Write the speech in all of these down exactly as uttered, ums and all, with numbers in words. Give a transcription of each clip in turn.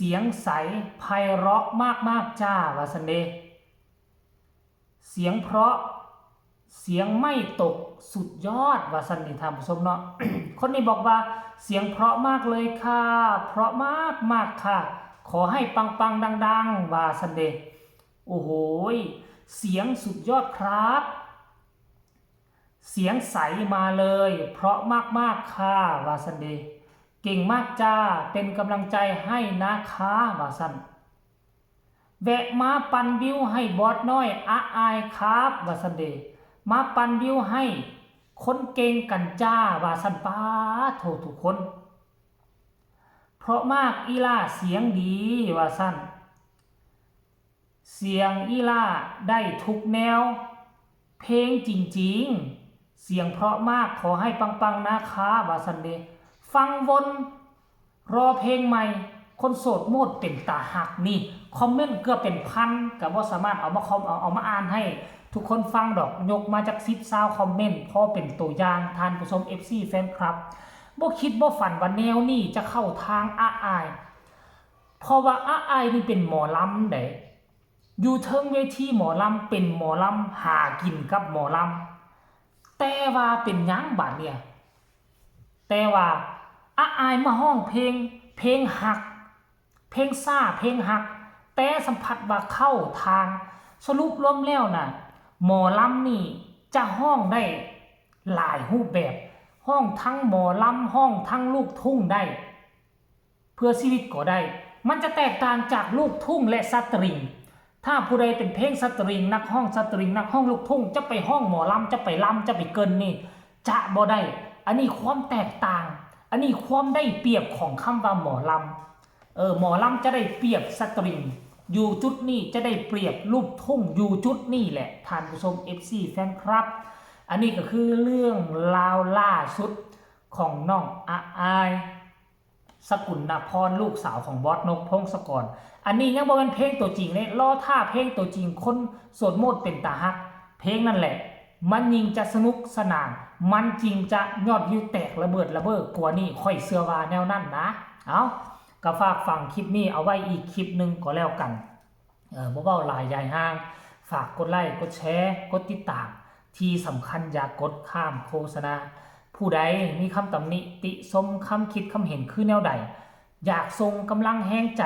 เสียงใสไพเราะมากๆจ้า ว่าซั่นเด้ เสียงเพราะ เสียงไม่ตก สุดยอด ว่าซั่นนี่ท่านผู้ชมเนาะ คนนี้บอกว่า เสียงเพราะมากเลยค่ะ เพราะมากๆค่ะ ขอให้ปังๆดังๆ ว่าซั่นเด้ โอ้โหย เสียงสุดยอดครับ เสียงใสมาเลย เพราะมากๆค่ะ ว่าซั่นเด้ เก่งมากจ้า เป็นกำลังใจให้นะคะ ว่าซั่น แวะมาปั่นวิวให้บอสน้อยอะอายครับ ว่าซั่นเด้ มาปั่นวิวให้คนเก่งกันจ้า ว่าซั่น ป๊าดโธ่ ทุกคน เพราะมากอีหล่าเสียงดี ว่าซั่น เสียงอีหล่าได้ทุกแนว เพลงจริงๆ เสียงเพราะมาก ขอให้ปังๆนะคะ ว่าซั่นเด้ ฟังวน รอเพลงใหม่ คนโสดโมดเป็นตาฮักนี่ คอมเมนต์เกือบเป็นพัน ก็บ่สามารถเอามาคอม เอา เอามาอ่านให้ทุกคนฟังดอก ยกมาจักสิบซาวคอมเมนต์ พอเป็นตัวอย่าง ท่านผู้ชม เอฟซี แฟนคลับ บ่คิดบ่ฝันว่าแนวนี้จะเข้าทางอะอาย เพราะว่าอะอายนี่เป็นหมอลำเด้ อยู่เทิงเวทีหมอลำ เป็นหมอลำ หากินกับหมอลำ แต่ว่าเป็นหยังบาดเนี่ย แต่ว่าอะอายมาฮ้องเพลง เพลงฮัก เพลงซ่า เพลงฮัก แต่สัมผัสว่าเข้าทาง สรุปรวมแล้วน่ะ หมอลำนี่จะฮ้องได้หลายรูปแบบ ฮ้องทั้งหมอลำ ฮ้องทั้งลูกทุ่งได้ เพื่อชีวิตก็ได้ มันจะแตกต่างจากลูกทุ่งและสตริง ถ้าผู้ใดเป็นเพลงสตริง นักฮ้องสตริง นักฮ้องลูกทุ่ง จะไปฮ้องหมอลำ จะไปลำ จะไปเกินนี่ จะบ่ได้ อันนี้ความแตกต่าง อันนี้ความได้เปรียบของคำว่าหมอลำ เออ หมอลำจะได้เปรียบสตริง อยู่จุดนี้ จะได้เปรียบลูกทุ่ง อยู่จุดนี้แหละ ท่านผู้ชม เอฟซี แฟนคลับ อันนี้ก็คือเรื่องราวล่าสุดของน้องอะอาย สกุลนพร ลูกสาวของบอสนก พงศกร อันนี้ยังบ่แม่นเพลงตัวจริงเด้ รอท่าเพลงตัวจริง คนโสดโมดเป็นตาฮัก เพลงนั่นแหละ มันยิ่งจะสนุกสนาน มันจริงจะยอดวิวแตกระเบิดระเบ้อกว่านี้ ข้อยเชื่อว่าแนวนั้นนะ เอ้า ก็ฝากฟังคลิปนี้เอาไว้อีกคลิปหนึ่งก็แล้วกัน เออ บ่เว้าหลายยายห่าง ฝากกดไลค์ กดแชร์ กดติดตาม ที่สำคัญอย่ากดข้ามโฆษณา ผู้ใดมีคำตำหนิติชม คำคิดคำเห็นคือแนวใด อยากส่งกำลังแฮงใจ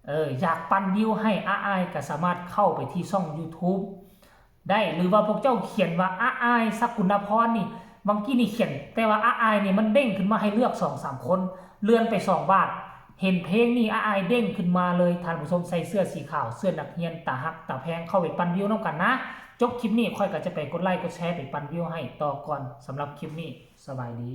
เออ อยากปั่นวิวให้อะอาย ก็สามารถเข้าไปที่ช่อง YouTube ได้ หรือว่าพวกเจ้าเขียนว่าอะอาย สกุลนพรนี่ บางกี้นี่เขียน แต่ว่าอะอายนี่มันเด้งขึ้นมาให้เลือกสองสามคน เลื่อนไปสองบาท เห็นเพลงนี่อะอายเด้งขึ้นมาเลย ท่านผู้ชมใส่เสื้อสีขาว เสื้อนักเรียน ตาฮักตาแพง เข้าไปปั่นวิวนำกันนะ จบคลิปนี้ข้อยก็จะไปกดไลค์กดแชร์ไปปั่นวิวให้ต่อก่อน สำหรับคลิปนี้ สบายดี